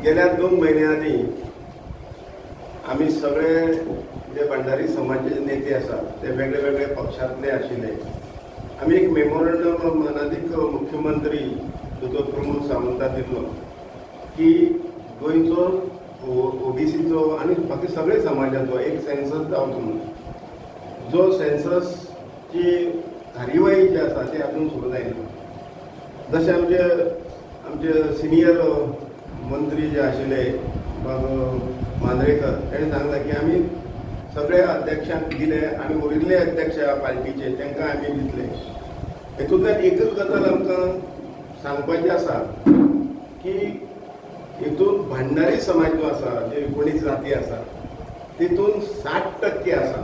गेल्या 2 म्हयन्या आदीं आमी सगळे जे भंडारी समाजाचे नेते आसात ते वेगळे वेगळे पक्षांतले आशिल्ले. आमी एक मेमोरंडम मानादीक मुख्यमंत्री दोतोर प्रमोद सावंता दिल्लो की गोंयचो ओबीसीचो आनी बाकी सगळे समाजाचो एक सेन्सस जावचो म्हणून. जो सेन्ससची कार्यवाही जी आसा ती अजून सुरू जायना. जशें आमचे आमचे सिनियर मंत्री जे आशिल्ले बाब मांद्रेकर ताणें सांगलां की आमी सगळे अध्यक्षांक दिले आनी उरिल्ले अध्यक्ष पार्टीचे तांकां आमी दितले. हेतूंतल्यान एकच गजाल आमकां सांगपाची आसा की हेतून भांडारी समाज जो आसा, जे 19 जाती आसा तितून 60% आसा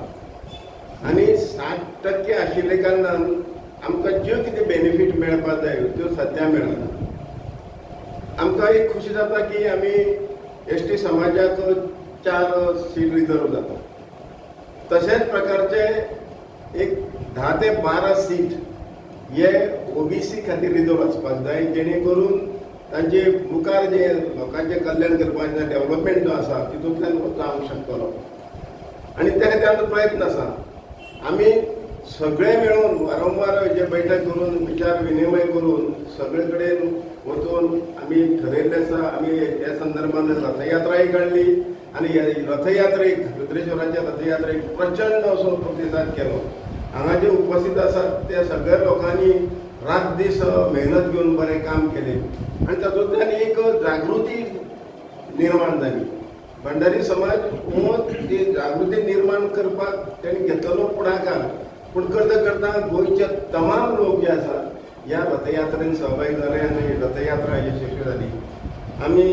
आनी 60% आशिल्ले कारणान आमकां ज्यो कितें बेनिफीट मेळपाक जाय त्यो सद्या मेळना. आमकां एक खुशी जाता की आमी एस टी समाजाक 4 सीट रिजर्व जाता. तशेंच प्रकारचे एक 10 ते 12 सीट हे ओबीसी खातीर रिजर्व आसपाक जाय, जेणे करून तांचे मुखार जे लोकांचें कल्याण करपाचें डेव्हलपमेंट जो आसा तितूंतल्यान हो जावंक शकतलो आनी त्या खातीर आमचो प्रयत्न आसा. आमी सगळे मेळून वारंवार जे बैठक करून विचार विनिमय करून सगळे कडेन वचून आमी ठरयल्लें आसा. आमी ह्या संदर्भान रथयात्राय काडली आनी रथयात्रेक, रुद्रेश्वराच्या रथयात्रेक प्रचंड असो प्रतिसाद केलो. हांगा जे उपस्थित आसात त्या सगळ्या लोकांनी रात दीस मेहनत घेवन बरें काम केलें आनी तातूंतल्यान एक जागृती निर्माण जाली. भंडारी समाज हो ती जागृती निर्माण करपाक तांणी घेतलेलो पुढाकार, पूण करता करता गोंयचे तमाम लोक जे आसा ह्या रथयात्रेन सहभागी जाले आनी रथयात्रा यशस्वी जाली. आमी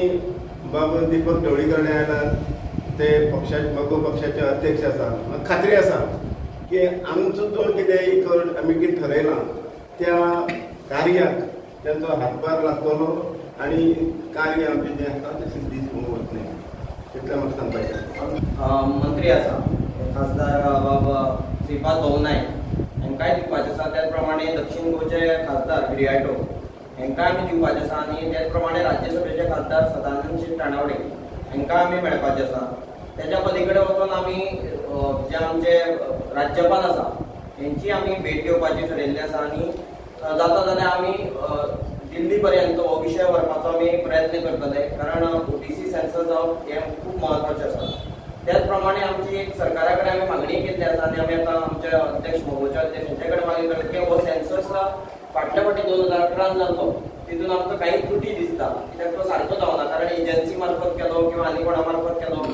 बाब दीपक ढवळीकर आयला, ते पक्षाचे मगो पक्षाचे अध्यक्ष आसा. म्हाका खात्री आसा की आमचो जो कितें एक आमी कितें ठरयलां त्या कार्याक तांचो हातभार लागतलो आनी कार्य आमचें जें आसा तें सिद्धी वतलें, इतलें म्हाका सांगपाचें. मंत्री आसा खासदार बाबा श्रीपाद भाऊ नायक हांकांय दिवपाचें आसा. त्याच प्रमाणे दक्षीण गोंयचे खासदार विरियाटो हांकां आमी दिवपाचें आसा आनी त्याच प्रमाणे राज्यसभेचे खासदार सदानंद शेट तानावडे हांकां आमी मेळपाचें आसा. त्याच्या पलीकडे वचून आमी जे आमचे राज्यपाल आसा हेंची आमी भेट घेवपाची ठरयल्ली आसा आनी जाता जाल्यार आमी दिल्ली पर्यंत हो विशय व्हरपाचो आमी प्रयत्न करतले, कारण ओबीसी सेन्सस जावप हें खूब म्हत्वाचें आसा. त्याच प्रमाणे आमची एक सरकारा कडेन आमी मागणी केल्ली आसा आनी आमी आतां आमच्या अध्यक्ष मगोच्या अध्यक्ष हेंचे कडेन मागणी करता की हो सेन्सस फाटल्या फावटी 2018 जाल्लो तितून आमकां काही त्रुटी दिसता, कित्याक तो सारको जावना, कारण एजन्सी मार्फत केलो किंवा आनी कोणा मार्फत केलो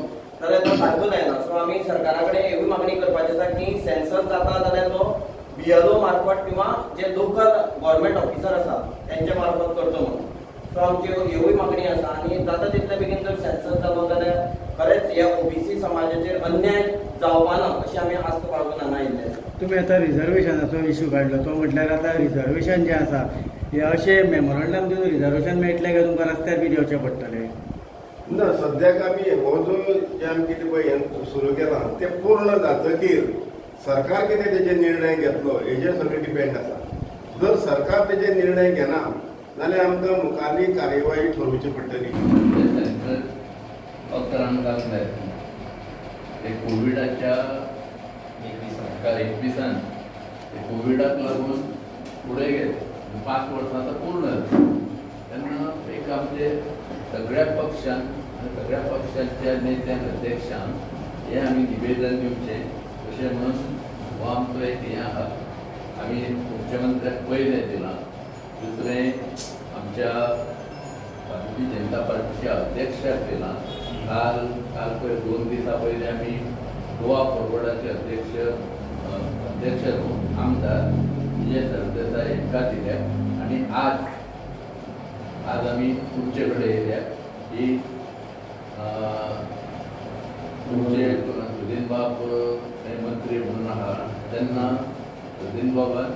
जाल्यार तो सारको जायना. सो आमी सरकारा कडेन ह्यूय मागणी करपाची आसा की सेन्सस जाता जाल्यार तो बीएलओ मार्फत किंवा जे लोकल गव्हर्मेंट ऑफिसर आसा तेंच्या मार्फत करचो म्हणून. सो आमची ह्यूय मागणी आसा आनी जाता तितले बेगीन जर सेन्सस जालो जाल्यार खरेंच ह्या ओबीसी समाजाचेर अन्याय जावपा ना अशी आमी आस्त बाळगून हांगा आयिल्ले आसा. तुमी आतां रिजर्वेशनाचो इशू काडलो, तो म्हटल्यार आतां रिजर्वेशन जें आसा हें अशें मेमोरंडम दिवन रिजर्वेशन मेळटलें काय तुमकां रस्त्यार बी देंवचें पडटलें? ना, सद्याक आमी हो जो जें आमी कितें पळय हें सुरू केलां तें पूर्ण जातकीर सरकार कितें तेजेर निर्णय घेतलो हेजेर सगळें डिपेंड आसा. जर सरकार तेजेर निर्णय घेना जाल्यार आमकां मुखारली कार्यवाही ठरोवची पडटली. डॉक्टरांक ते कोविडाच्या 21 ते कोविडाक लागून फुडें गेले 5 वर्सां आतां पूर्ण जाली. तेन्ना एक आमचे सगळ्या पक्षान आनी सगळ्या पक्षाच्या नेत्यांक अध्यक्षांक हें आमी निवेदन दिवचें अशें म्हणून हो आमचो एक हें आहा. आमी मुख्यमंत्र्याक पयलें दिलां, दुसरें आमच्या भारतीय जनता पार्टीच्या अध्यक्षाक दिलां. काल काल पयर 2 दिसां पयलीं आमी गोवा फॉरवर्डाचे अध्यक्ष अध्यक्ष न्हू आमदार विजय सरदेसाय हांकां दिल्या आनी आज आज आमी तुमचे कडेन येयल्या ही तुमचे सुदिनबाब हे मंत्री म्हणून आहा तेन्ना सुदिनबाबान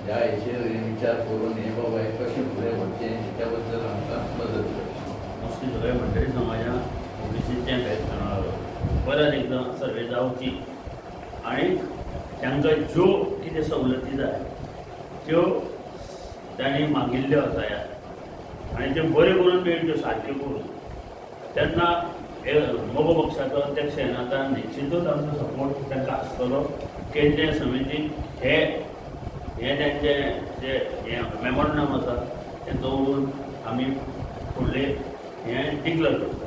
ह्या हेचेर विचार करून हे बाबा हे कशें फुडें व्हरचें हेच्या बद्दल आमकां मदत करची. मोस्टली सगळे भंडारी समाजान ओबीसीचें परत एकदां सर्वे जावची आनी तांकां ज्यो कितें सवलती जाय त्यो तांणी मागिल्ल्यो आसा आनी त्यो बऱ्यो करून मेळच्यो सारक्यो करून. तेन्ना मगो पक्षाचो अध्यक्ष ह्या नात्यान निश्चितूच आमचो सपोर्ट तांकां आसतलो. केंद्रीय समितीक हे हे तांचे जे हें मेमोरंडम आसा तें दवरून आमी फुडले हें डिक्लेर करतले.